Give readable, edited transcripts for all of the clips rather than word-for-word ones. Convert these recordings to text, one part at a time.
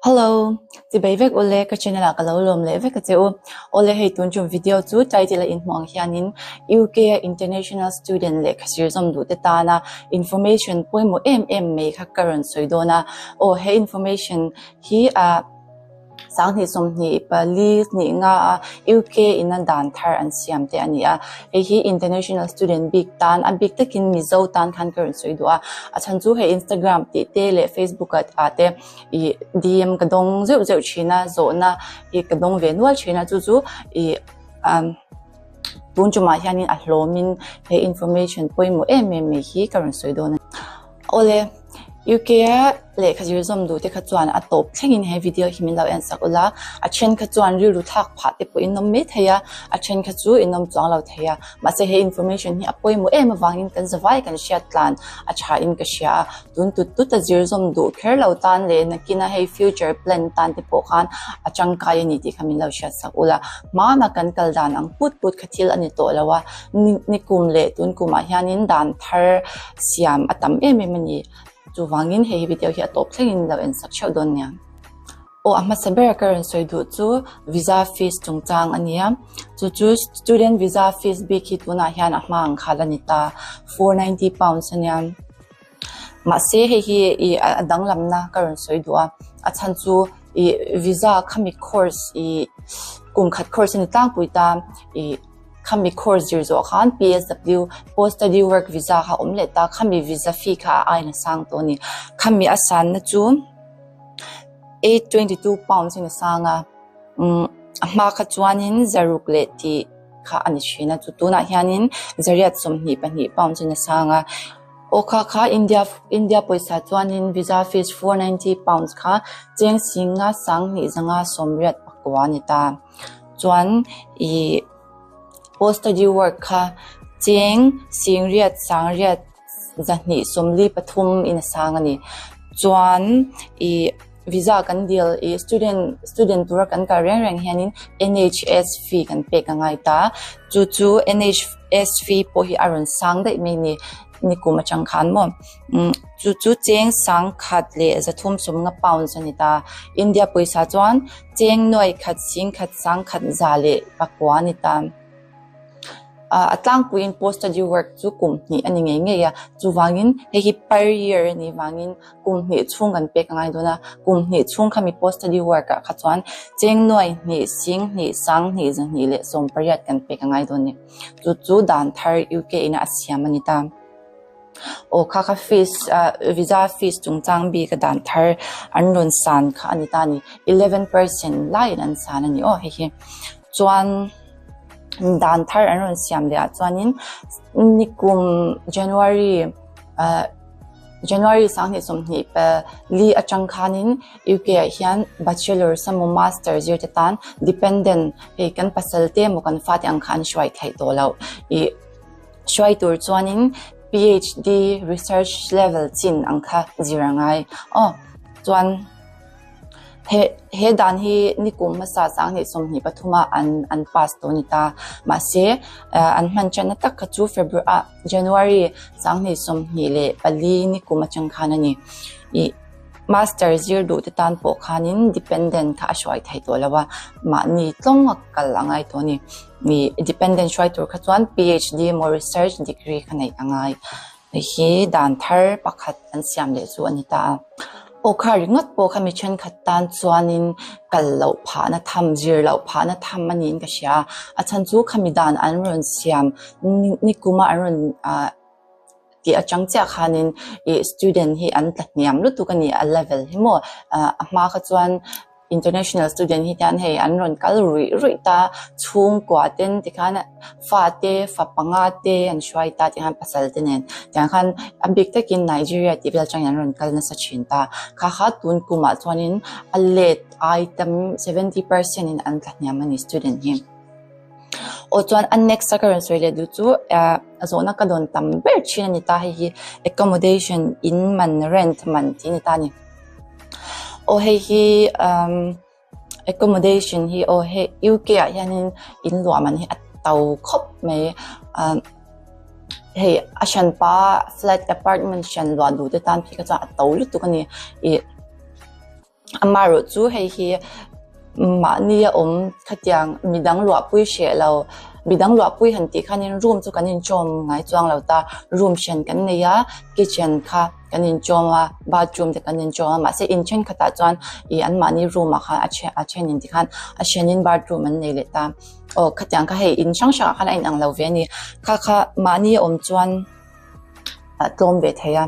Hello! Chibai vek ule, ka channel ah ka lo lawm leh vek a che u. Awle hei tun tum video chu title a inhmuh ang hianin UK a international student lehkha sir zawm duh te tana information pawimawh em em mai kha ka rawn sawi dawn a. Aw he information hi ah 2024 hnih nga a UK in a dan thar an siam te a ni a. Hei hi international student bik tan a bik takin Mizo tan khan ka rawn sawi duh a. A chhan chu hei Instagram tih te leh Facebook ah te ih DM ka dawng zeuh zeuh thin a, zawhna hi ka dawng ve nual thin a chu chu ih umm tun tumah hianin a hlawmin he information pawimawh em em mai hi ka rawn sawi dawn a ni. Awle, UK a lehkha zir zawm duh te kha chuan a tawp thlengin he video hi min lo en sak ula, a then kha chuan rilru thlak phah te pawh in awm mai thei a, a then kha chu in awm chuang lo thei a, mahse he information hi a pawimawh em avangin kan zavai kan hriat tlan a tha in ka hria a, tun tut tut a zir zawm duh kher lo tan leh nakina hei future plan tan te pawh khan a tangkai a ni tih kha min lo hriat sak ula, hmana kan kal dan ang put put kha thil a ni tawh lo a, ni kum leh tun kumah hianin dan thar siam a tam em em a ni. Chuvangin hei video hi a tawp thlengin lo en sak theuh dawn nia. Aw a hmasa ber ka rawn sawi duh chu visa fees chungchang a nia. Chu chu student visa fees bik hi tunah hian a hma ang khal a ni ta, £490 a nia. Mahse hei hi ih a danglamna ka rawn sawi duh a, a chhan chu ih visa khami course ih kum khat course a ni tlangpui ta ih khami course zir zawh khan PSW post study work visa kha a awm leh ta, khami visa fee kha a aina sang tawh a ni. Khami a sanna chu £822 in a sang a, umm a hma kha chuanin zaruk leh tih kha a ni thin a, chu tunah hianin zariat 22 pounds in a sang a. Aw kha kha India India pawisa chuanin visa fees £490 kha cheng singa sanghnih zanga sawmriat pakua a ni ta. Chuan ih post study work kha cheng singriat sangriat zahnih 43 in a sang a ni. Chuan ih visa kan dil ih student student tura kan kal reng reng hianin N_H_S fee kan pek a ngai ta. Chu chu N_H_S fee pawh hi a rawn sang daih mai a ni nikum atang khan maw umm chu chu cheng sangkhat leh 350 pounds a ni ta. India pawisa chuan cheng nuai khat sing khat sangkhat za leh pakua a ni ta. A tlangpuiin post study work chu kum hnih a ni ngei ngei a, chuvangin hei hi per year a nih vangin kum hnih chhung kan pek a ngai dawn a, kum hnih chhung khami post study work ah kha chuan cheng nuai hnih sing hnih sang hnih zahnih leh 80 kan pek a ngai dawn a ni. Chu chu dan thar UK in a siam a ni ta. Aw kha kha fees ah visa fees chungchang bik a dan thar an rawn san kha a ni ta a ni. 11% laiin an san a ni aw hei hi. Chuan dan thar an rawn siam leh ah chuanin nikum January ah January 2024 atang khanin UK ah hian bachelor emaw master zir te tan dependent hei kan pasal te emaw kan fate ang kha an hruai theih tawh loh ih hruai tur chuanin PhD research level chin ang kha zir a ngai aw chuan he he dan hi nikum hmasa 2023 ah an an pass tawh a ni ta mahse an hman tanna tak kha chu February ah January 2024 nikum atang khan a ni ih master zir duh te tan pawh khanin dependent kha a hruai thei tawh lo a mahni tlawng a kal a ngai tawh a ni ih dependent hruai tur kha chuan PhD emaw research degree kha neih a ngai hei hi dan thar pakhat an siam leh chu a ni ta a aw kha ringawt pawh kha mi thenkhat tan chuanin kal loh phahna tham zir loh phahna tham a niin ka hria a a chhan chu khami dan an rawn siam nikuma an rawn ah tih atang chiah khanin ih student hi an tla hniam lutuk a ni a level hi maw ah a hma kha chuan international student hi tian hei an rawn kal ruih ruih ta chhungkua ten tikhan fa te fa panga te an hruai ta tikhan pasal te nen tiang khan a bik takin Nigeria tih vel atangin an rawn kal nasa thin ta kha kha tun kumah chuanin a let ai tam 70% in an tla hniam a ni student hi. Aw chuan a next a ka rawn sawi leh duh chu ah a zawhna ka dawn tam ber thin a ni ta hei hi accommodation in man rent man tih a ni ta a ni. Aw hei hi umm accommodation hi aw hei UK ah hianin in luah man hi a to khawp mai ah hei a hranpa flat apartment hran luah duh te tan phei kha chuan a to lutuk a ni ih. Amaherawh chu hei hi mahni a awm khatiang midang luahpui hreh lo midang luahpui han tih khanin room chu kan inchawm ngai chuang lo ta room hran kan nei a kitchen kha kan inchawm a bathroom te kan inchawm a mahse in thenkhatah chuan ih anmahni room ah khan a then a thenin tikhan a hranin bathroom an nei leh ta aw khatiang kha hei in hrang hrangah khan a inang lo ve a ni kha kha mahni a awm chuan. a tlawm ve thei a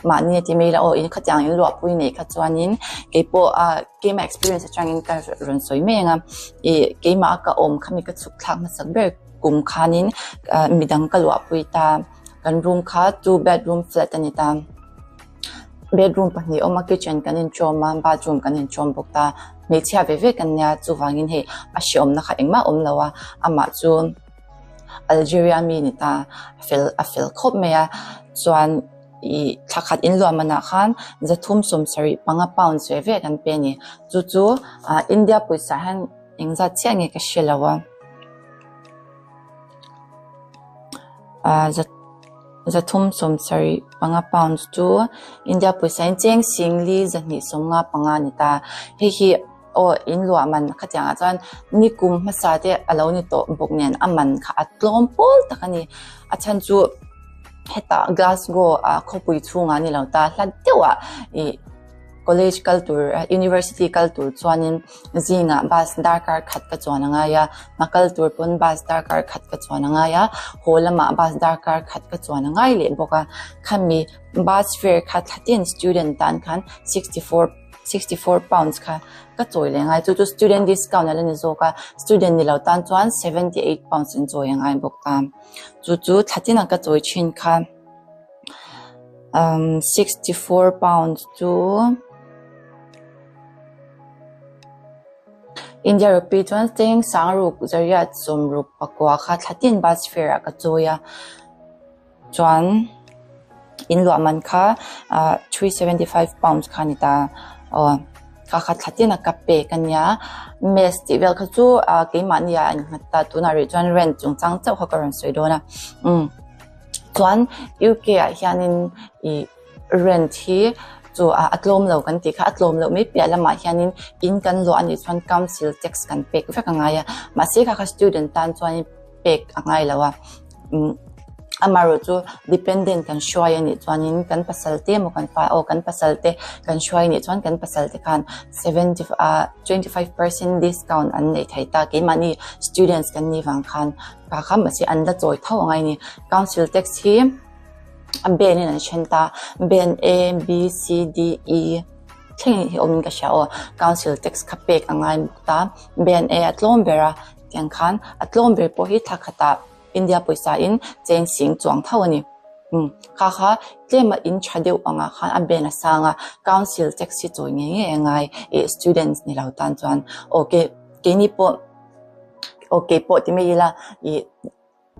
mahni a ti mai la aw in khatiang in luahpui nei kha chuanin keipawh ah keimah experience atangin ka rawn sawi mai ang a ih keimah a ka awm kha mi ka chhuk thlak hmasak ber kum khanin ah midang ka luahpui ta kan room kha two bedroom flat a ni ta bedroom pahnih a awm a kitchen kan inchawm a bathroom kan inchawm bawk ta hmeichhia ve ve kan nia chuvangin hei a hreawmna kha engmah a awm lo a amah chu. Algeria mi ni ta a fel a fel khawp mai a chuan ih thla khat in luah manah khan zathum sawm sarih panga pounds ve ve kan pe a ni chu chu ah India pawisa hian engzat chiah nge ka hre lo a ah za zathum sawm sarih panga pounds chu India pawisa in cheng singli zahnih sawmnga panga a ni ta hei hi. Aw in luah man khatiang ah chuan ni kum hmasa te a lo ni tawh bawk nen a man kha a tlawm pawl tak a ni a chhan chu hetah Glasgow ah khawpui chhungah a ni lo ta hla deuh ah ih college kal tur university kal tur chuanin zingah bus darkar khat ka chuan a ngai a hna kal tur pawn bus darkar khat ka chuan a ngai a haw lamah bus darkar khat ka chuan a ngai leh bawk a khami bus fare kha thlatin student tan khan 64 64 pounds kha ka chawi leh ngai chu chu student discount a la ni zawk a student ni lo tan chuan 78 pounds in chawi a ngai bawk ta chu chu thla tin a ka chawi thin kha umm 64 pounds chu India rupee chuan cheng sangruk zariat sawmruk pakua kha thla tin bus fare ah ka chawi a. Chuan in luah man kha ah 375 pounds kha a ni ta aw kha kha thla tin a ka pek a nia mess tih vel kha chu ah keimahni ah a innghat ta tunah rih chuan rent chungchang chauh kha ka rawn sawi dawn a umm chuan UK ah hianin ih rent hi chu ah a tlawm lo kan tih kha a tlawm loh mai piah lamah hianin in kan luah a nih chuan council tax kan pek vek a ngai a mahse kha kha student tan chuanin. pek a ngai lo a umm amaherawh chu dependent kan hruai a nih chuanin kan pasal te emaw kan fa aw kan pasal te kan hruai a nih chuan kan pasal te khan seventy ah 25 percent discount an neih thei ta keimahni students kan nih vang khan ka kha mahse an la chawi tho angai a ni council tax hi a band in an then ta band A B C D E thleng hi awmin ka hria aw council tax kha pek a ngai bawk ta band A a tlawm ber a. Tiang khan a tlawm ber pawh hi thla khatah India pawisa in cheng sing chuang tho a ni. Umm kha kha tlema in tha deuh angah khan a ben a sang a, council tax hi chawi ngei ngei a ngai ih students ni lo tan chuan aw ke keini pawh aw kei pawh ti mai ila ih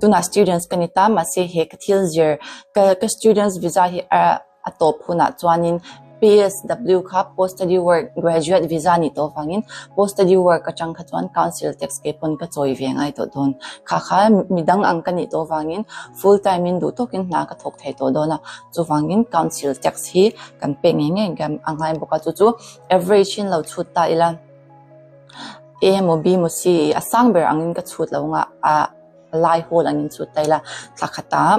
Tunah students ka ni ta mahse he ka thil zir ka ka students visa hi a a tawp hunah chuanin PSW kha post study work graduate visa nih tawh avangin post study work atang kha chuan council tax ke pawn ka chawi ve ngai tawh dawn. Kha kha midang ang ka nih tawh avangin full time in duh tawkin hna ka thawk thei tawh dawn a chuvangin council tax hi kan pek ngei ngei a ngai bawk a chu chu average in lo chhut ta ila. A emaw B emaw C a sang ber angin ka chhut lo nga a lai hawl angin chhut ta ila thla khatah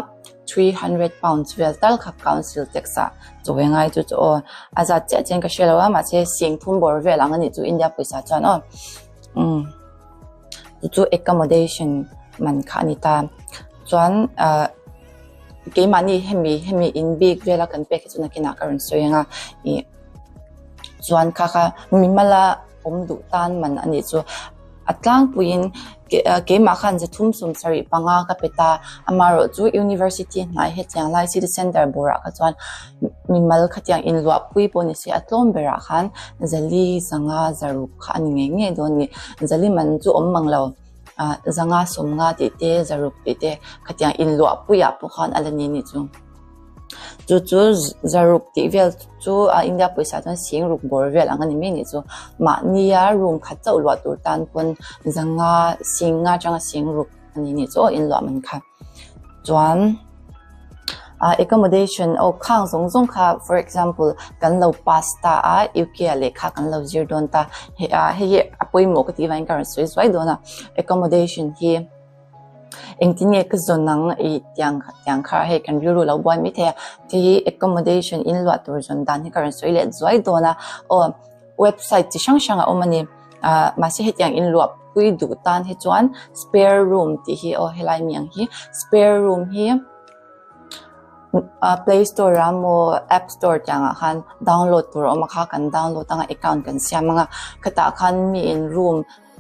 300 pounds vel tal kha council tax ah chawi ngai chu chu aw a zat chiah chiah in ka hre lo a mahse sing thum bawr vel ang anih chu India pawisa chuan aw umm chu chu accommodation man kha a ni ta chuan ah keimahni hemi hemi in bik vela kan pek hi chu nakinah ka rawn sawi ang a ih chuan kha kha mimala awm duh tan man a nih chu a tlangpuiin keimah khan zathum sawm sarih panga ka pe ta amaherawh chu university hnai hetiang lai city centre bawrah kha chuan mimal khatiang inluahpui pawh ni se a tlawm berah khan zali zanga zaruk kha a ni ngei ngei dawn a ni zali man chu awm mang lo ah zanga sawmnga tih te zaruk tih te khatiang inluahpuiah pawh khan a la ni a nih chu. Chu chu zaruk tih vel chu a India pawisa chuan sing ruk bawr vel ang a ni mai nih chu mahnia room khat chauh luah tur tan pawn zanga sing nga atanga sing ruk a ni nih chu aw inluah man kha chuan. Accommodation aw khang zawng zawng kha for example kan lo pass ta a UK ah lehkha kan lo zir dawn ta hei hi a pawimawh ka tih vangin ka rawn sawi zuai dawn a accommodation hi engtin nge ka zawn ang ih tiang tiang kha hei kan rilru lo buai mai thei a hei hi accommodation in luah tur zawn dan hi ka rawn sawi leh zuai dawn a aw website chi hrang hrang a awm a ni ah mahse hetiang in luah pui duh tan hi chuan spare room tih hi aw helai mi ang hi spare room hi ah play store ah maw app store tiang ah khan download tur a awm a kha kan download anga account kan siam anga khatah khan mi in room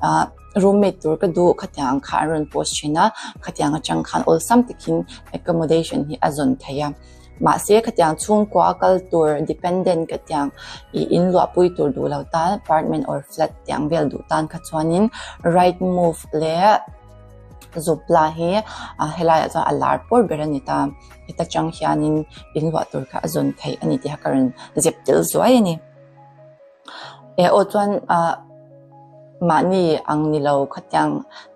ah roommate tur ka duh khatiang ang kha an rawn post thin a khatiang atang khan awlsam takin accommodation hi a zawn theih a mahse khatiang chhungkua kal tur dependent khatiang ih in luahpui tur duh lo tan apartment or flat tiang vel duh tan kha chuanin right move leh Zupla hi ah helaiah chuan a lar pawr ber a ni ta heta tang hianin in luah tur kha a zawn theih a ni tih kha ka rawn zep tel zuai a ni. Eh aw chuan ah mahni ang ni lo khatiang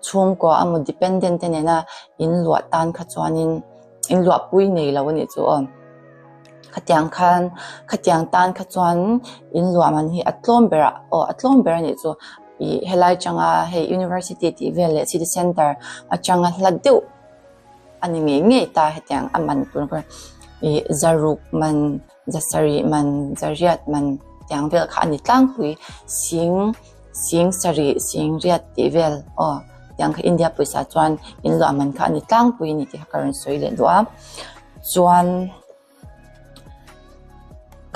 chhungkua emaw dependent te nena in luah tan kha chuanin in luah pui nei lo a nih chu aw. Khatiang khan khatiang tan kha chuan in luah man hi a tlawm ber a aw a tlawm ber a nih chu ih helai atanga hei university tih vel leh city centre atanga hla deuh a ni ngei ngei ta hetiang a man tur kha ih zaruk man Zasarih man, zariat man tiang vel kha a ni tlangpui. Sing, sing sarih, sing riat tih vel aw tiang kha India pawisa chuan in luah man kha a ni tlangpui a ni tih kha ka rawn sawi leh duh a. Chuan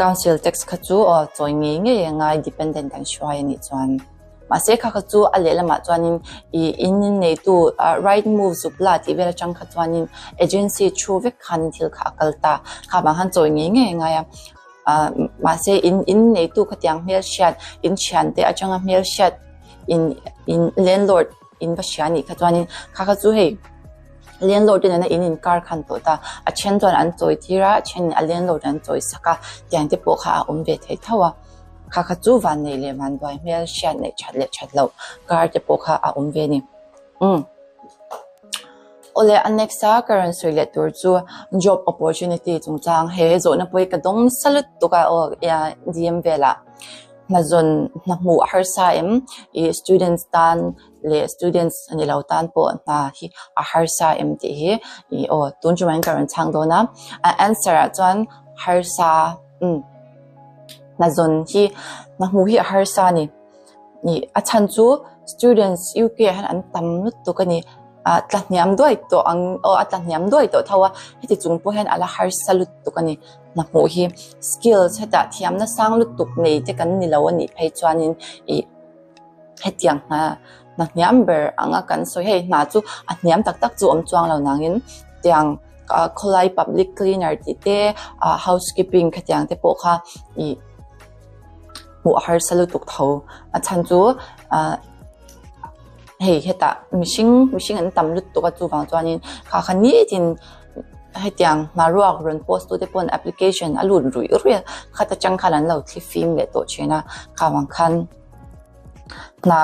Council tax kha chu aw chawi ngei ngei a ngai dependent kan hruai a nih chuan. Mahse kha kha chu a lehlamah chuanin ih in in neitu ah right move zuk la tih vel atang kha chuanin agency thu vek khanin thil kha a kal ta. Kha vang khan chawi ngei ngei a ngai a. Ah mahse in in neitu khatiang hmelhriat in thiante atanga hmelhriat in in landlord in va hria anih kha chuanin kha kha chu hei landlord te nena in inkar khan tawh ta. A then chuan an chawi tir a, a thenin a landlord an chawi sak a tiang te pawh kha a awm ve thei tho a. Kha kha chu van neih leh van buai hmel hriat neih that leh that loh kar te pawh kha a awm ve a ni. Umm. Awle a next a ka rawn sawi leh tur chu job opportunity chungchang he zawhna pawh hi ka dawng nasa lutuk a aw DM velah hna zawn hna hmuh a harsa em ih students tan leh students a ni lo tan pawh hna hi a harsa em tih hi ih aw tun tumah hian ka rawn chhang dawn a a answer ah chuan harsa umm. Hna zawn hi hna hmuh hi a harsa a ni. Ih a chhan chu students UK ah hian an tam lutuk a ni. Ah tla hniam duai tawh ang aw a tla hniam duai tawh tho a heti chung pawh hian a la harsa lutuk a ni. Hna hmuh hi skills hetah thiamna sang lutuk nei te kan ni lo a nih phei chuanin ih hetiang hna hna hniam ber anga kan sawi hei hna chu a hniam tak tak chu awm chuang lo nangin tiang ah khawlai public cleaner tih te ah housekeeping khatiang te pawh kha ih hmuh a harsa lutuk tho a chhan chu ah hei hetah mihring mihring an tam lutuk a chuvang chuanin kha kha nitin hetiang hna ruak rawn post tu te pawn application a lut ruih ruih a khat atang khan an lo thli fim leh tawh thin a kha vang khan hna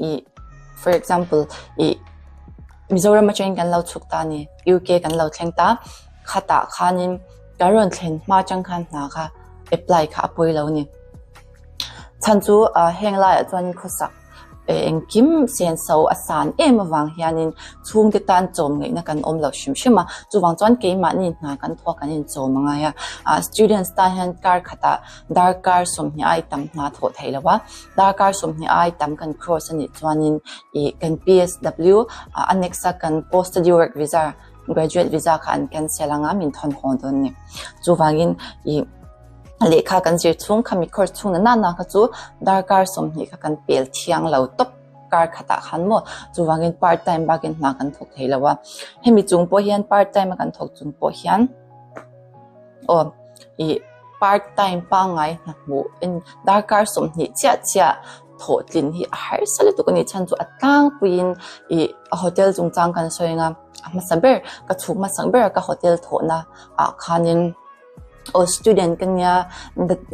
ih for example ih Mizoram atangin kan lo chhuk ta a ni UK kan lo thleng ta khatah khanin kan rawn thlen hma atang khan hna kha apply kha a pawi lo a ni chhan chu ah heng laiah chuan khawsak engkim senso a san em avang hianin chhungte tan chawm ngaihna kan awm lo hrim hrim a chuvang chuan keimahni hna kan thawk kan inchawm a ngai a ah students tan hian kar khatah darkar sawmhnih ai tam hna thawh theih lo a darkar sawmhnih ai tam kan cross a nih chuanin ih kan P_S_W a next a kan post study work visa graduate visa kha an cancel anga min thawn haw dawn a ni chuvangin ih lehkha kan zir chhung khami course chhung na nana kha chu darkar sawmhnih kha kan pel thiang lo tawp kar khatah khan maw chuvangin part time bakin hna kan thawk thei lo a hemi chung pawh hian part time a kan thawk chung pawh hian aw ih part time pangngai hna hmuh en darkar sawmhnih chiah chiah thawh tlin hi a harsa lutuk a ni chhan chu a tlangpuiin ih a hotel chungchang kan sawi ang a a hmasa ber ka chhuk hmasak ber a ka hotel thawhna ah khanin. Aw student ka nia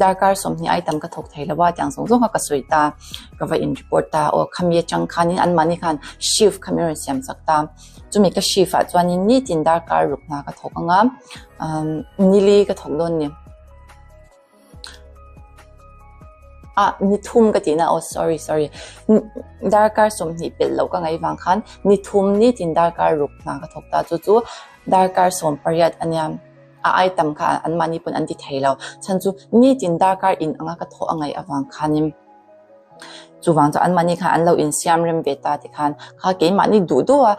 darkar 20 ai tam ka thawk thei lo a tiang zawng zawng kha ka sawi ta ka va in report ta aw khami atang khanin anmahni khan shift kha min rawn siam chak ta chumi ka shift ah chuanin nitin darkar ruk hna ka thawk anga umm nili ka thawk dawn a ni. Ah ni thum ka tihna aw sorry sorry darkar 20 pelh loh ka ngaih vang khan ni thum nitin darkar ruk hna ka thawk ta chu chu darkar 18 a nia. A ai tam kha anmahni pawn an ti thei lo. Chhan chu nitin darkar in anga ka thawh a ngaih avang khanin chuvang chu anmahni khan an lo insiam rem ve ta ti khan kha keimahni duh duh a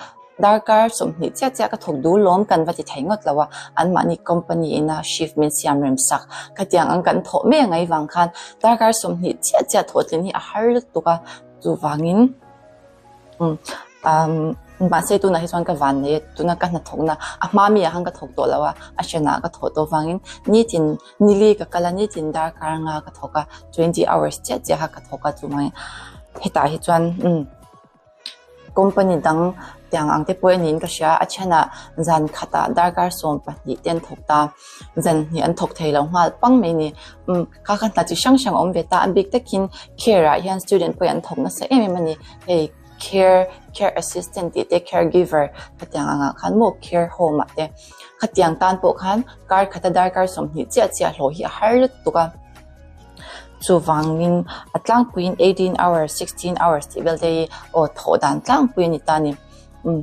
darkar 20 chiah chiah ka thawk duh lawm kan va ti thei ngawt lo a, anmahni company ina shift min siam rem sak. Khatiang ang kan thawh mai a ngaih vang khan darkar 20 chiah chiah thawh tlin hi a har lutuk a, chuvangin. Mahse tunah hi chuan ka van nei a, tuna ka hnathawkna a hma mi ah khan ka thawk tawh lo a, a hranah ka thawh tawh vangin nitin nili ka kal a, nitin darkar nga ka thawk a, 20 hours chiah chiah kha ka thawk a chuvangin hetah hi chuan umm company dang tiang ang te pawh a niin ka hria a, a thianah zan khatah darkar 12 te an thawk ta, zan hnih an thawk thei lo nghal pang mai a ni. Umm kha kha hna chi hrang hrang a awm ve ta, a bik takin care ah hian student pawhin an thawk nasa em em a ni. Hei care care assistant tih te care giver khatiang angah khan maw care home ah te khatiang tan pawh khan kar khata darkar 20 chiah chiah hlawh hi a har lutuk a. Chuvangin a tlangpuiin 18 hours 16 hours tih vel te hi aw thawh dan tlangpui a ni ta a ni. Umm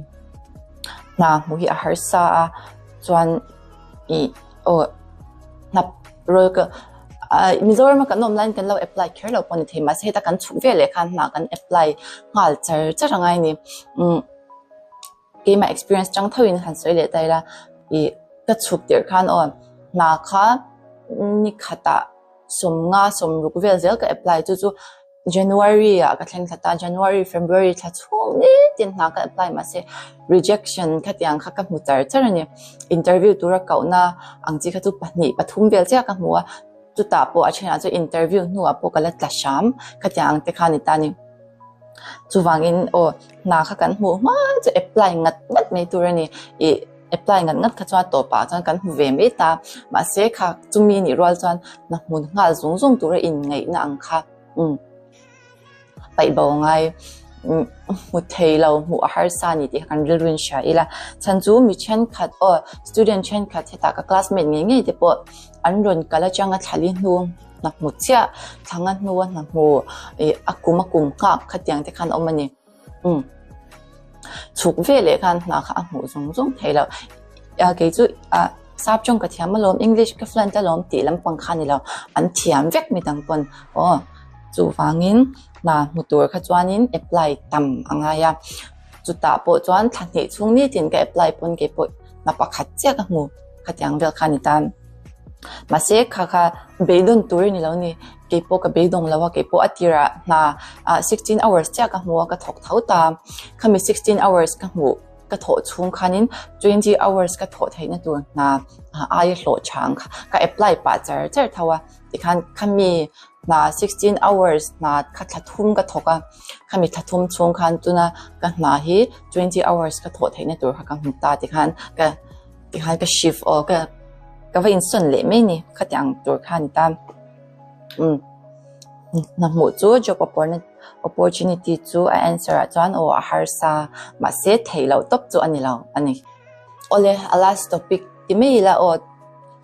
hna hmuh hi a harsa a chuan ih aw hnap rawl ka ah Mizoram a kan awm laiin kan lo apply kher lo pawh a ni thei mahse heta kan chhuk vel leh khan hna kan apply nghal char char angai a ni umm keimah experience chang tho in han sawi leh ta ila ih ka chhuk tirh khan aw hna kha ni khatah 50 60 vel zel ka apply chu chu. January ah ka thleng thla ta, January, February thla chhung nitin hna ka apply mahse rejection khatiang kha ka hmu char char a ni. Interview tura kohna ang chi kha chu pahnih pathum vel chiah ka hmu a, chutah pawh a thenah chuan interview hnuah pawh ka la tla hram khatiang ang te kha a ni ta a ni. Chuvangin aw hna kha kan hmuh hma chu apply ngat ngat mai tur a ni. Ih apply ngat ngat kha chuan a tawpah chuan kan hmu ve mai ta mahse kha chumi nih rual chuan hna hmun nghal zung zung tura inngaihna ang kha. Umm paih bo ngai umm hmu thei lo hmuh a harsa a ni tih kha kan rilru in hria ila chhan chu mi thenkhat aw student thenkhat hetah ka classmate ngei ngei te pawh an rawn kal atanga thlali hnu hna hmu chiah thlanga hnua hna hmu ih a kum a kum nghak khatiang te khan a awm a ni. Umm chhuk ve leh khan hna kha a hmuh zawng zawng thei lo ah kei chu ah sap tawng ka thiam alawm english ka fluent alawm tih lampang kha a ni lo an thiam vek mi dang pawn aw chuvangin hna hmu tur kha chuanin apply tam a ngai a chutah pawh chuan thla hnih chhung nitin ka apply pawn kei pawh hna pakhat chiah ka hmu khatiang vel kha a ni ta mahse kha kha beidawn tur a ni lo a ni. Kei pawh ka beidawng lo a, kei pawh a tirah hna ah 16 hours chiah ka hmu a, ka thawk tho ta. Khami 16 hours ka hmuh ka thawh chhung khanin 20 hours ka thawh theihna tur hna aia hlawh tha ang kha ka apply pah char char tho a. Tikhan khami hna 16 hours hna kha thla thum ka thawk a, khami thla thum chhung khan tuna ka hna hi 20 hours ka thawh theihna tur kha ka hmu ta tikhan ka tikhan ka shift aw ka ka va insawn leh mai ni khatiang tur kha a ni ta. Umm hna hmuh chu job opportunity chu a answer ah chuan aw a harsa mahse theih loh tawp chu a ni lo a ni. Awle a last topic ti mai ila aw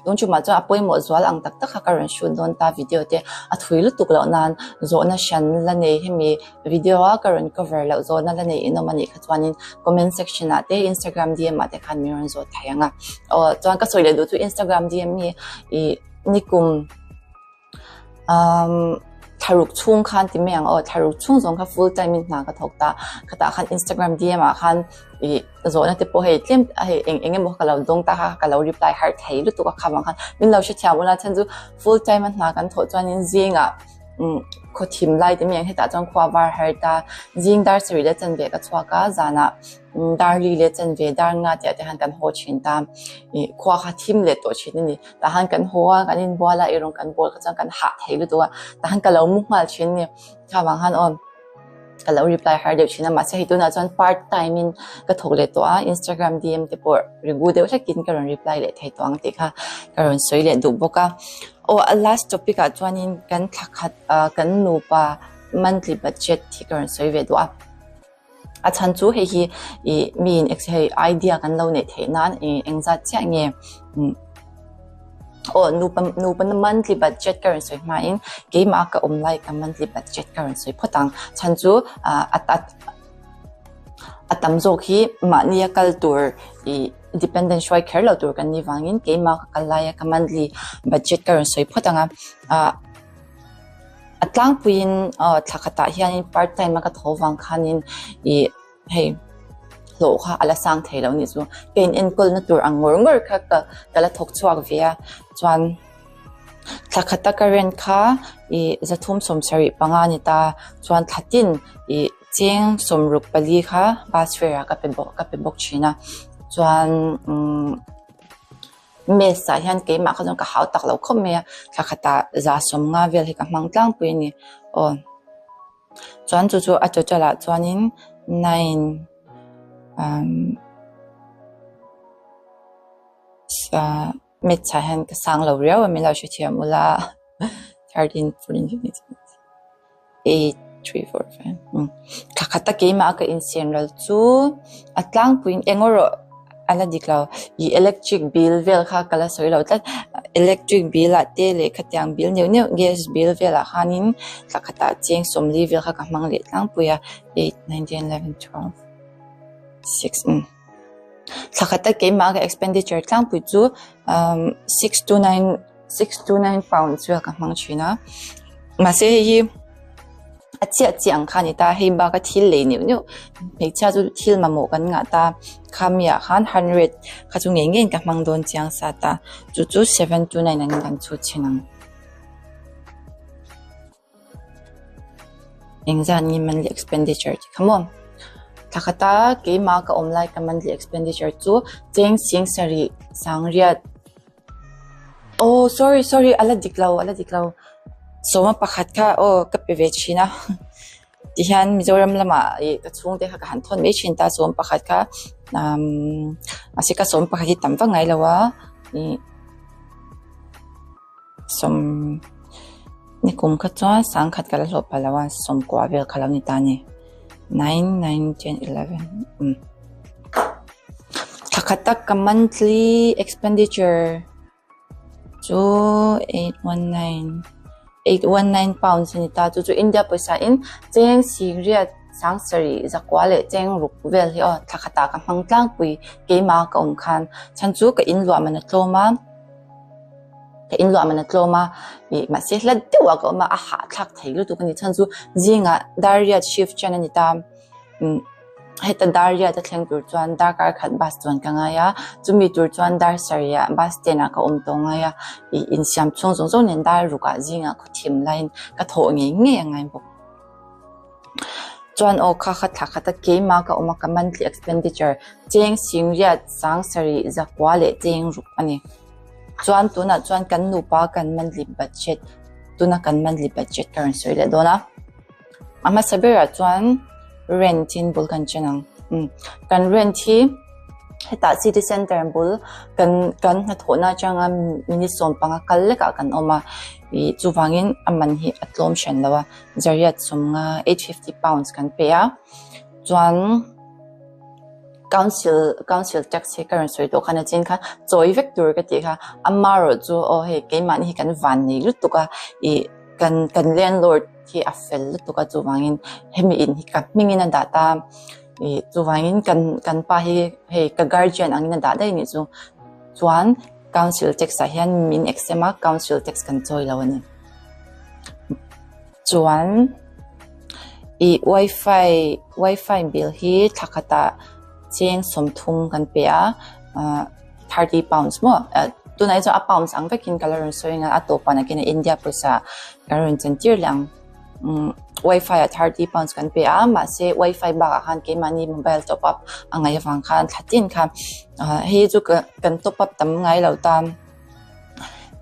tun tumah chuan a pawimawh zual ang tak tak kha ka rawn shoot dawn ta video te a thui lutuk loh nan zawhna hran la nei hemi video a ka rawn cover loh zawhna la nei inawm a nih kha chuanin comment section ah te Instagram D_M ah te khan min rawn zawh thei ang a aw chuan ka sawi leh duh chu Instagram D_M hi ih Nikum umm thlaruk chhung khan ti mai ang aw thlaruk chhung zawng kha full time in hna ka thawk ta khatah khan Instagram D_M ah khan ih zawhna te pawh hei tlem hei eng eng emaw ka lo dawng ta kha ka lo reply harh thei lutuk a kha vang khan min lo hrethiam ula chhan chu full time a hna kan thawh chuanin zingah umm khaw thim lai ti mai ang hetah chuan khua var har ta zing dar sarih leh chanve ka chhuak a zanah dar li leh chanve dar nga tih ah te khan kan haw thin ta ih khua kha thim leh tawh thin a ni. Tah han kan haw a, kan inbual a, eirawng kan bawl kha chuan kan hah thei lutuk a, tah han ka lo mu nghal thin a ni. Kha vang khan aw. Ka lo reply har deuh thin a, mahse hei tunah chuan part time in ka thawk leh tawh a, Instagram DM te pawh regu deuh hlekin ka rawn reply leh thei tawh ang tih kha ka rawn sawi leh duh bawk a. Aw a last topic ah chuanin kan thla khat ah kan nupa monthly budget hi ka rawn sawi ve duh a. A chhan chu hei hi ih miin hei idea kan lo neih theih nan ih engzat chiah nge Aw nupa nupa na monthly budget ka rawn sawi hmain keimah ka awm lai ka monthly budget ka rawn sawi phawt ang. Chhan chu ah a a tam zawk hi mahnia kal tur ih dependent hruai kher lo tur kan nih vangin keimah ka kal laia ka monthly budget ka rawn sawi phawt ang a. Ah a tlangpuiin aw thla khatah hianin part time a ka tho vang khanin ih Hei hlawh kha a la sang thei lo nih chu ka in enkawl na tur ang ngawr ngawr kha ka ka la thawk chhuak ve a chuan thla khata ka rent kha ih zathum sawmsarih panga a ni ta chuan thla tin ih cheng sawmruk pali kha bus fare ah ka pe bawk ka pe bawk thin a chuan umm mess ah hian keimah kha chuan ka hau tak lo khawp mai a thla khatah za sawmnga vel hi ka hmang tlangpui a ni aw. Chuan chu chu a total ah chuanin nine umm ah maths ah hian ka sang lo riau a min lo hrethiam ula 13 14 15 16 8 3 4 5 umm thla khat a keimah a ka insiam ral chu a tlangpuiin eng erawh A la dik lo. Ih electric bill vel kha ka la sawi lo tlat. Electric bill ah te leh khatiang bill neuh neuh gas bill velah khanin thla khatah cheng sawmli vel kha ka hmang leh tlangpui a, eight, nine, ten, eleven, twelve, six umm. Thla khata keimah ka expenditure tlangpui chu umm six two nine 629 pounds vel ka hmang thin a mahse hei hi a chiah chiah ang kha a ni ta hei bak a thil lei neuh neuh hmeichhia chu thil mamawh kan ngah ta khami ah khan hundred kha chu ngei ngeiin ka hmang dawn chiang sa ta chu chu 729 angin kan chhut chhin ang. Engzat nge monthly expenditure tih kha maw? Thla khata keimah ka awm lai ka monthly expenditure chu cheng sing sarih sangriat aw sorry sorry a la dik lo a la dik lo sawma pakhat kha aw ka pe ve thin a tihian Mizoram lamah ih ka chhungte kha ka han thawn mai thin ta sawm pakhat kha umm mahse ka sawm pakhat hi tam vak ngai lo a ih. Sawm ni kum kha chuan sangkhat ka la hlawh pah lo a sawmkua vel kha lo ni ta a ni nine nine ten eleven umm thla khat tak ka monthly expenditure chu eight one nine 819 pounds a ni ta chu chu India pawisa in cheng sikriat sangsarih zakua leh cheng ruk vel hi aw thla khatah ka hmang tlangpui keimah ka awm khan chhan chu ka in luah man a tlawm a ka in luah man a tlawm a ih mahse hla deuh ah ka awm a a hahthlak thei lutuk a ni chhan chu zingah dar riat shift ṭan a ni ta. Umm heta dar riat a thleng tur chuan darkar khat bus chuan ka ngai a chumi tur chuan dar sarih ah bus stand ah ka awm tawh ngai a ih insiam chhung zawng zawng nen dar ruk ah zingah khaw thim laiin ka thawh ngei ngei a ngai bawk. Chuan aw kha kha thla khat a keimah ka awm a ka monthly expenditure cheng sing riat sang sarih zakua leh cheng ruk a ni. Chuan tunah chuan kan nupa kan monthly budget tuna kan monthly budget ka rawn sawi leh dawn a. A hmasa berah chuan rent in bul kan chen ang umm kan rent hi hetah city center bul kan kan hnathawhna atanga minute sawmpanga kal lekah kan awm a ih chuvangin a man hi a tlawm hran lo a zariat sawmnga 850 pounds kan pe a chuan council council tax hi ka rawn sawi tawh khan a chin kha chawi vek tur ka tih kha amaherawh chu aw hei keimahni hi kan van nei lutuk a ih kan kan landlord hi a fel lutuk a chuvangin hemi in hi ka hmingin a dah ta ih chuvangin kan kan pa hi hei ka guardian angin a dah daih anih chu chuan council tax ah hian min exempt a council tax kan chawi lo a ni chuan ih wifi wifi bill hi thla khatah cheng sawmthum kan pe a ah. 30 pounds maw tunah hi chuan a pounds ang vekin ka la rawn sawi ang a a tawpah nakin India pawisa ka rawn chan tir leh ang umm wifi ah 30 pounds kan pe a mahse wifi bakah khan keimahni mobile top up a ngaih avang khan thla tin kha ah hei chu ka kan top up tam ngai lo ta.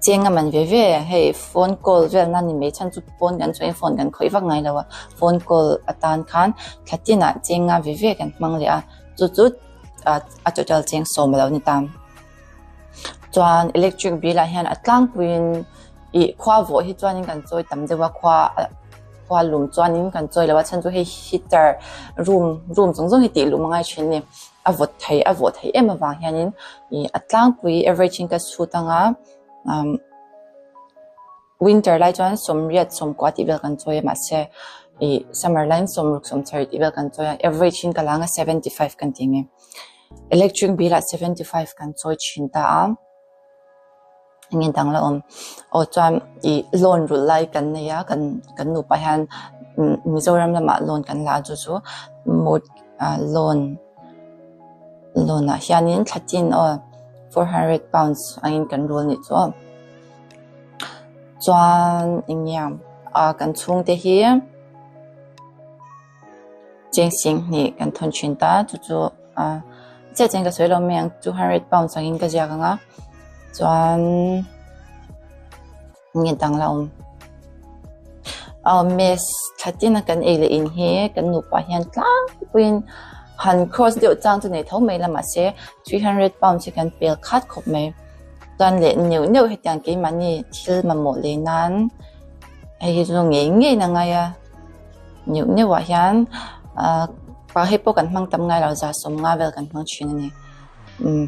Cheng a man ve ve hei phone call vel na ni mai chhan chu pawn kan chhuah in phone kan khawih vak ngai lo a phone call atan khan thla tinah cheng nga ve ve kan hmang leh a chu chu a total cheng sawm a lo ni ta chuan electric bill ah hian a tlangpuiin ih khua vawh hi chuanin kan chawi tam deuh a khua khua lum chuanin kan chawi lo a chhan chu hei heater room room zawng zawng hi tih lum a ngai thin a ni. A vawt thei a vawh theih em avang hianin ih a tlangpui average in ka chhut anga umm winter lai chuan sawmriat sawmkua tih vel kan chawi a mahse ih summer laiin sawmruk sawmsarih tih vel kan chawi a average in ka la anga 75 kan ti ang e electric bill ah 75 kan chawi thin ta a. Enge dang la awm aw chuan ih loan rulh lai kan nei a kan kan nupa hian Mizoram lamah loan kan la a chu chu mot ah loan loan ah hianin thla tin aw 400 pounds angin kan rul anih chu aw chuan enge ah kan chhungte hi Cheng sing hnih kan thawn thin ta chu chu ah chiah chian ka sawi lo mai ang 200 pounds angin ka ziak ang a chuan nge dang la awm aw mess thla tin a kan ei leh in hi kan nupa hian tlangpuiin han cross deuh chang chu nei tho mai la mahse 300 pounds hi kan pel khat khawp mai chuan leh neuh neuh hetiang keimahni thil mamawh lei nan hei hi chu ngei ngei na ngai a. Neuh neuh ah hian ah pa hei pawh kan hmang tam ngai lo za sawmnga vel kan hmang thin a ni umm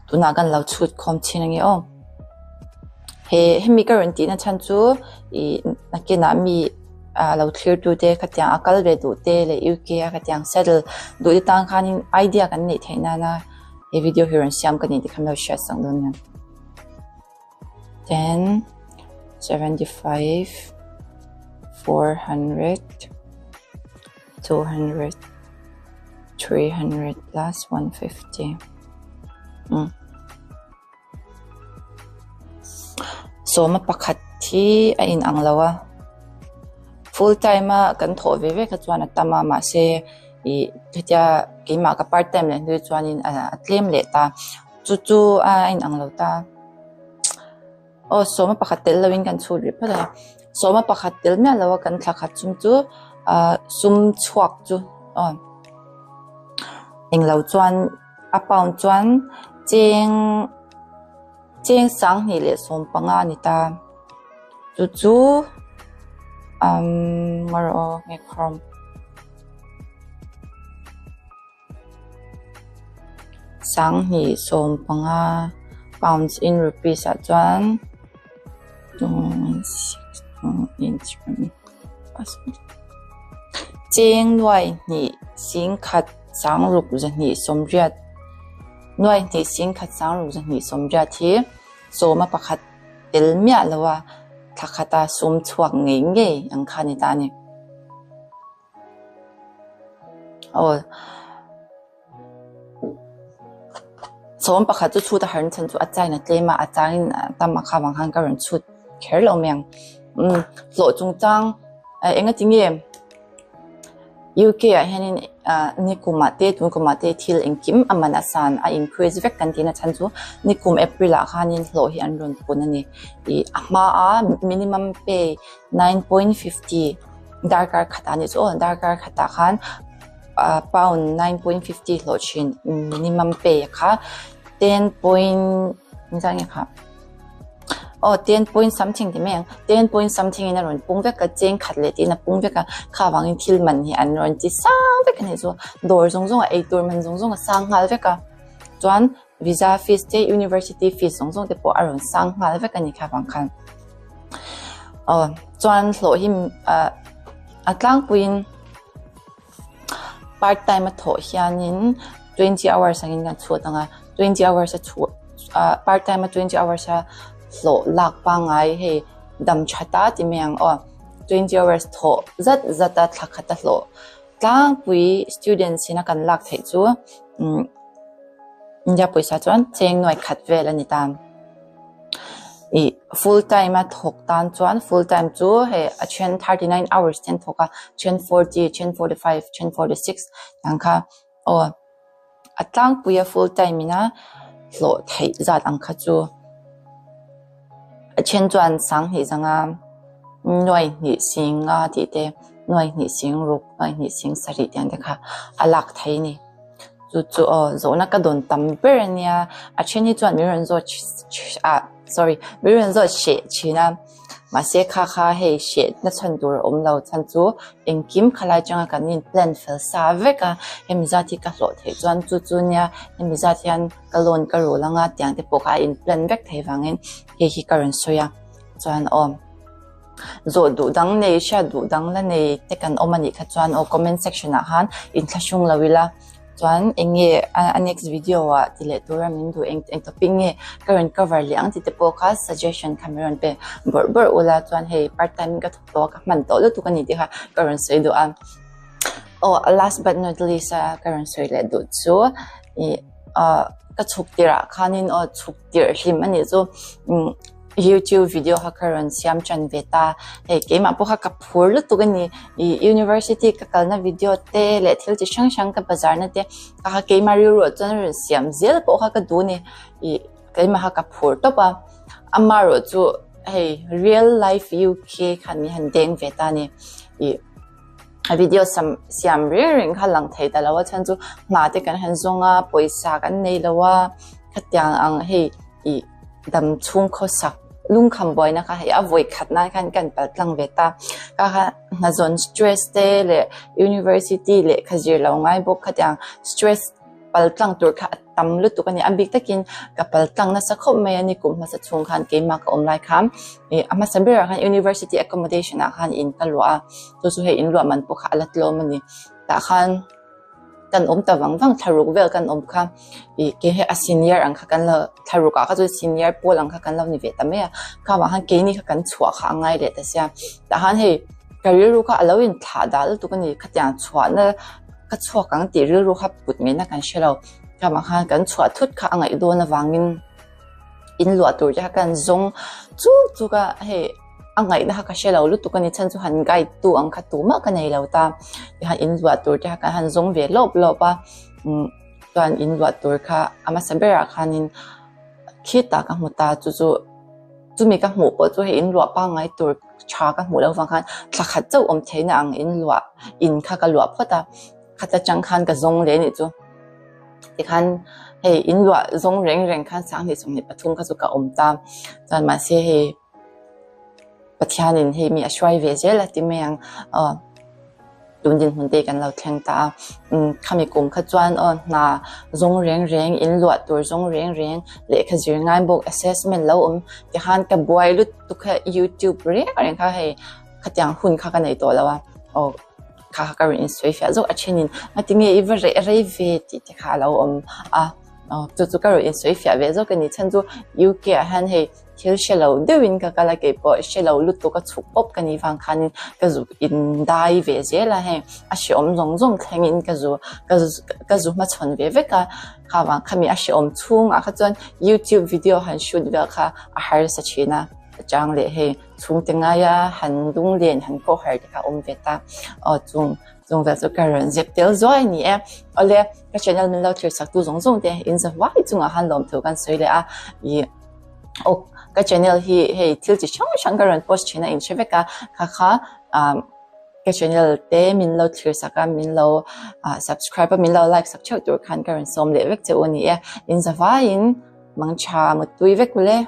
tunah kan lo chhut khawm thin a ni aw he hemi ka rawn tih na chhan chu ih nakinah mi ah lo thlir tu te khatiang a kal ve duh te leh UK a khatiang settle duh te tan khanin idea kan neih theih nana he video hi rawn siam ka ni tih kha min lo hriat sak dawn nia. 10 75 400 200 300 plus 150 um sawma pakhat hi a in ang lo a full time a kan thawh ve ve kha chuan a tam a mahse ih hetia keimah ka part time leh hnu chuanin a tlem leh ta. Chu chu a inang lo ta. Aw sawma pakhat tel loin kan chhut rih phawt a. Sawma pakhat tel miah lo a kan thla khat chung chu ah sum chhuak chu aw englo chuan a pound chuan cheng cheng sanghnih leh sawmpanga a ni ta. Chu chu umm ngarawh aw nge khawm. Sanghnih 15 pounds in rupees ah chuan cheng nuai hnih singkhat sangruk zahnih sawmriat nuai hnih singkhat sangruk zahnih sawmriat hi sawma pakhat tel miah lo a thla khata sum chhuak ngei ngei ang kha a ni ta a ni. Aw sawm pakhat chu chhut a har chhan chu a chain a tlem a a changin a tam a kha vang khan ka rawn chhut kher lo mai ang umm hlawh chungchang eng ati nge UK ah hianin ah nikum ah te tun kum ah te thil engkim a man a san a increase vek kan tihna chhan chu nikum April ah khanin hlawh hi an rawn pun a ni ih a hma a minimum pay 9.50 Darkar khatah nih chu aw darkar khatah khan ah pound 9.50 hlawh thin minimum pay kha ten point engzah nge kha aw ten point something ti mai ang ten point something in a rawn pung vek a cheng khat leh tiin a pung vek a kha vangin thil man hi an rawn ti sang vek a nih chu dawr zawng zawng a eitur man zawng zawng a sang nghal vek a chuan Visa fees te university fees zawng zawng te pawh a rawn sang nghal vek a ni kha vang khan. Aw chuan hlawh hi ah a tlangpuiin part time a thawh hianin 20 hours angin kan chhut ang a 20 hours a chhuah ah part time a 20 hours a hlawh lak pangngai hei dam tha ta ti mai ang aw 20 hours thawh zat zat a thla khat a hlawh tlangpui students ina kan lak theih chu umm. India pawisa chuan cheng nuai khat vel a ni ta. Ih full time a thawk tan chuan full time chu hei a then 39 hours te an thawk a then 40 then 45 then 46 ang kha aw a tlangpui a full time ina hlawh theih zat ang kha chu. A then chuan sanghnih zanga nuai hnih sing nga tih te nuai hnih sing ruk nuai hnih sing sarih tih ang te kha a lak thei a ni. Chu chu aw zawhna ka dawn tam ber a nia a then hi chuan min rawn zawt ah sorry min rawn zawt hreh thin a mahse kha kha hei hreh na chhan tur a awm lo chhan chu engkim khalai atanga kan in plan fel sa vek a hemi zat hi ka hlawh theih chuan chu chu nia hemi zat hian ka loan ka rul anga tiang te pawh kha a in plan vek thei vangin hei hi ka rawn sawi a chuan aw zawh duh dang nei hriat duh dang la nei te kan awm anih kha chuan aw comment section ah khan inthlahrung lo ila chuan eng nge a next video ah ti leh tura min duh eng eng topic nge ka rawn cover leh ang tih te pawh kha suggestion kha min rawn pe bawrh bawrh ula chuan hei part time in ka thawk tawh a ka hman tawh lutuk a ni tih kha ka rawn sawi duh a aw last but not least a ka rawn sawi leh duh chu ih ah ka chhuk tirh ah khanin aw chhuk tirh hlim a nih chu umm youtube video kha ka rawn siam tan ve ta hei keimah pawh kha ka phur lutuk a ni ih university ka kalna video te leh thil chi hrang hrang ka bazar na te kha kha keimah rilru ah chuan rawn siam zel pawh kha ka duh a ni ih keimah kha ka phur tawp a amaherawh chu hei real life U_K khan min han deng ve ta a ni ih. A video sam siam reng reng kha lang thei ta lo a chhan chu hna te kan han zawng a pawisa kan nei lo a khatiang ang hei ih dam chhung khawsak lungkham buaina kha hei a vawi khat nan khan kan pal tlang ve ta kha kha hna zawn stress te leh university lehkha zir lo ngai bawk khatiang stress pal tlang tur kha a tam lutuk a ni a bik takin ka pal tlang nasa khawp mai a ni kum hmasa chhung khan keimah ka awm lai khan ih a hmasa berah khan university accommodation ah khan in ka luah a chu chu hei in luah man pawh kha a la tlawm a ni tah khan kan awm ta vang vang thla ruk vel kan awm kha ih ke he a senior ang kha kan lo thla ruk ah kha chuan senior pawl ang kha kan lo ni ve ta mai a kha vang khan keini kha kan chhuah kha a ngai leh ta sia tah khan hei ka rilru kha a lo inthlah dah lutuk a ni khatiang chhuahna ka chhuak ang tih rilru kha put ngaihna kan hre lo khama khan kan chhuah thut kha a ngaih dawn avangin in luah tur te kha kan zawng chuk chuk a hei a ngaihna kha ka hre lo lutuk a ni chhan chu han guide tu ang kha tumah ka nei lo ta tihian in luah tur te kha kan han zawng ve lawp lawp a umm chuan in luah tur kha a hmasa berah khanin khitah ka hmu ta chu chu chumi ka hmuh pawh chu hei in luah pangngai tur tha ka hmuh loh vang khan thla khat chauh awm theihna ang in luah in kha ka luah phawt a khat atang khan ka zawng leh anih chu tikhan hei in luah zawng reng reng khan sanghnih 23 kha chu ka awm ta chuan mahse hei Pathianin hei mi a hruai ve zel a ti mai ang aw tun dinhmun te kan lo thleng ta a umm khami kum kha chuan aw hna zawng reng reng in luah tur zawng reng reng lehkha zir ngai bawk assessment lo awm tikhan ka buai lutuk kha youtube reng reng kha hei khatiang hun kha ka nei tawh lo a aw kha kha ka rawn insawi fiah zawk a thenin ngatinge i va reh rei ve tih te kha a lo awm a aw chu chu ka rawn insawi fiah ve zawk a ni chhan chu U_K ah hian hei. Thil hre lo deuhin ka kal a, kei pawh hre lo lutuk a chhuk pawp ka nih vang khanin ka zuk in dai ve zel a, heng a hrehawm zawng zawng thlengin ka zu ka zu ka zu hmachhawn ve vek a, kha vang khami a hrehawm chhungah kha chuan youtube video han shoot vel kha a harsa thin a, a chang leh hei chhungte ngaia han lunglen han kawh har te kha a awm ve ta, aw chung chung vel chu ka rawn zep tel zuai a ni e, awle ka channel min lo thlir chak tu zawng zawng te in za huai chungah khan lawmthu kan sawi leh a, ih. Aw ka channel hi hei thil chi hrang hrang ka rawn post thin a in hre vek a kha kha ah ka channel te min lo thlir sak a min lo ah subscribe a min lo like sak theuh tur khan ka rawn sawm leh vek che u a ni e in zavaiin mangtha mutpui vek ule.